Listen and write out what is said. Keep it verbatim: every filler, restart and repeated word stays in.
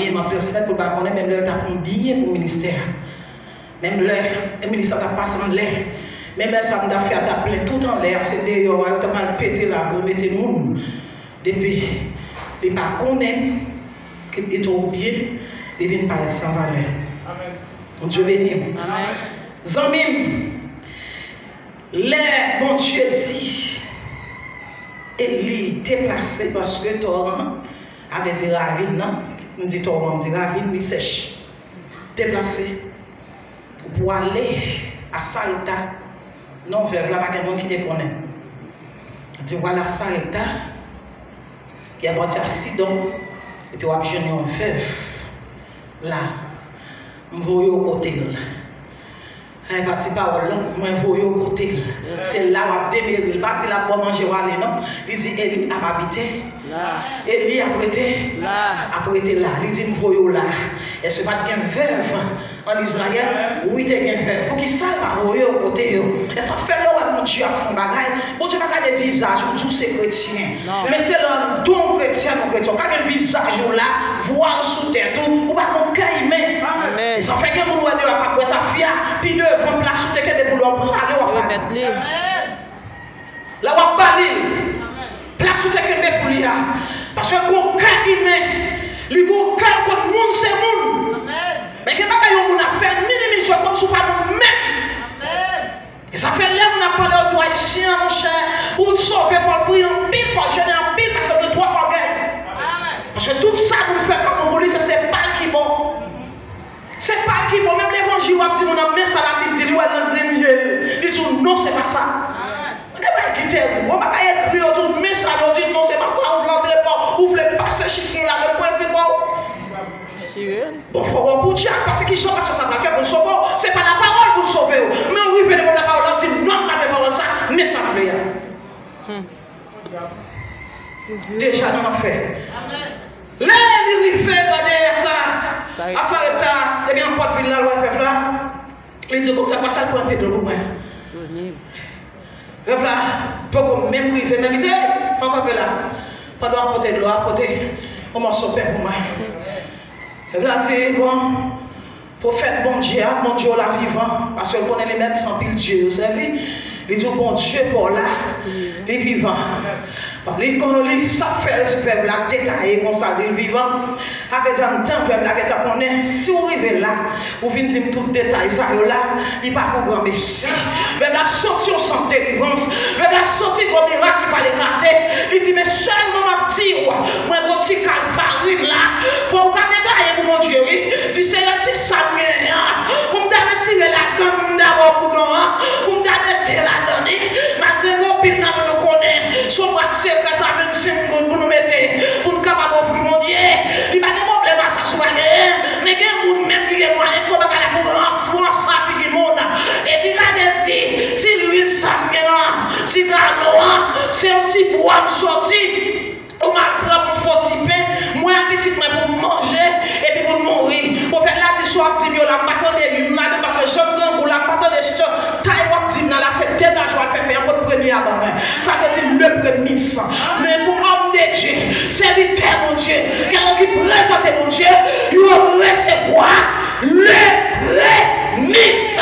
M ap transmèt pou l pa konnen, menm lè l t ap yon biyè pou ministè a. Menm lè ministè a t ap pase anlè. Menm lè sa m t ap fè a t ap plen tout anlè a, se deyò a, yo t ap al pete la pou yo mete moun. Depi li pa konnen ke li twò byen, li vin parèt san valè. Bondye beni w. Zanmi m, lè Bondye di Eli deplase, paske tò an, a vle di ravin nan, m di tò an, m di ravin, li sèch. Deplase pou ale a Sarepta. Non, vèv la pa gen moun ki te konnen. Di w al a Sarepta, ki apati a Sidon, epi w ap jwenn yon vèv la. M voye w kote l. Sa e pa ti pawòl non, mwen voye w kote l. Se la w ap demere. L pa di l ap ba w manje w ale non. Li di Eli ap abite. Eli ap rete. Ap rete la. Li di m voye w la. Èske pa t gen vèv ann Izrayèl? Wi, te gen vèv. Poukisa l pa voye yo kote yo? E sa fè lè w wè Bondye ap fè yon bagay, Bondye pa gade vizaj ou, di w se kretyen. Men se lè w di w kretyen, ou kretyen, ou ka gen vizaj ou la, vwal sou tèt ou, ou pa gen yon kè imen. E sa fè gen moun wè deyò k ap bwè tafya, pi devan plas ou te kenbe pou li w prale w ap pale. Lè w ap ba li plas ou te kenbe pou li a. Paske gon kè imen, li gon kè kont moun se moun. Men gen bagay yon moun ap fè, l minimize w kòmsi w pa moun menm. E sa fè lè moun ap pale, yo di w Ayisyen an, monchè, pou l sove, fò l priye anpil, fò l jene anpil, paske l gen twòp ògèy. Paske tout sa moun fè kòm pou li, se, se pa l ki bon. Se pa l ki bon. Menm levanjil w ap di moun nan, men sa Labib di, li wè l nan grenn je l, li di w non, se pa sa. Gen bagay ki terib. Gon bagay ekri, yo di w men sa, yo di non, se pa sa, ou vle antre pa w, ou vle pase chifon la, men pou ekri pa w. Bon, fò w pou djab, paske ki jan pastè sa ta fè pou l sove w? Se pa lapawòl pou l sove w. Men ou rive devan lapawòl la, ou di non, m pa vle pawòl sa, men sa m vle a. Deja nan anfè. Lè li rive nan dèyè sa, a Sarepta, ebyen, pòt vil la, l wè vèv la. Li di, kòmsa, pase al pran enpe dlo pou mwen. Vèv la poko menm rive, men li di, ey, fè kanpe la. Pandan w ap pote dlo a, pote yon mòso pen pou mwen. Vèv la di, bon, pwofèt Bondye a, Bondye w la vivan, paske l konnen li menm se anpil dye yo sèvi. Li di w Bondye pa w la, li vivan. Li konnen li sa fè vèv la detaye konsa, di l vivan. Sa vle di anndan vèv la gentan konnen, si w rive la, ou vin di m tout detay sa yo la, li pa pou granmesi. Vèv la santi yon sant delivrans. Vèv la santi gwo mirak ki pral eklate. Li di, men sèlman m ap di w, mwen gon ti kalvari m la. Fò w ka detaye pou Bondye, wi. Di, Seyè, ti sa m genyen an, pou m ta retire ladann m dabò boudon an, pou m ta mete ladann li. Malgre gen anpil nan nou, nou konnen, se yon bwat sekrè sa, vennsenk goud pou nou mete, pou nou kapab ofri Bondye. Li pa gen pwoblèm a sa si w pa genyen, men gen moun menm ki gen mwayen, fò bagay la pou ranse, ranse a figi moun. Epi gade l di, ti lwil sa m gen an, ti galon an, se yon ti bwa m soti. Ou m al pran pou fo ti pen, mwen ak pitit mwen pou m manje, epi pou n mouri. Pwofèt la di, sa w ap di m yo la, m pa tande youn ladan, paske jan m grangou la, m pa tande chan. Tay w ap di m nan la, se degaje w al fè pen an, pot premye a ban mwen. Sa vle di, le premis. Men pou òm de Dye, sèvitè Bondye, kèlkeswa ki prezante Bondye, yo resevwa le premis.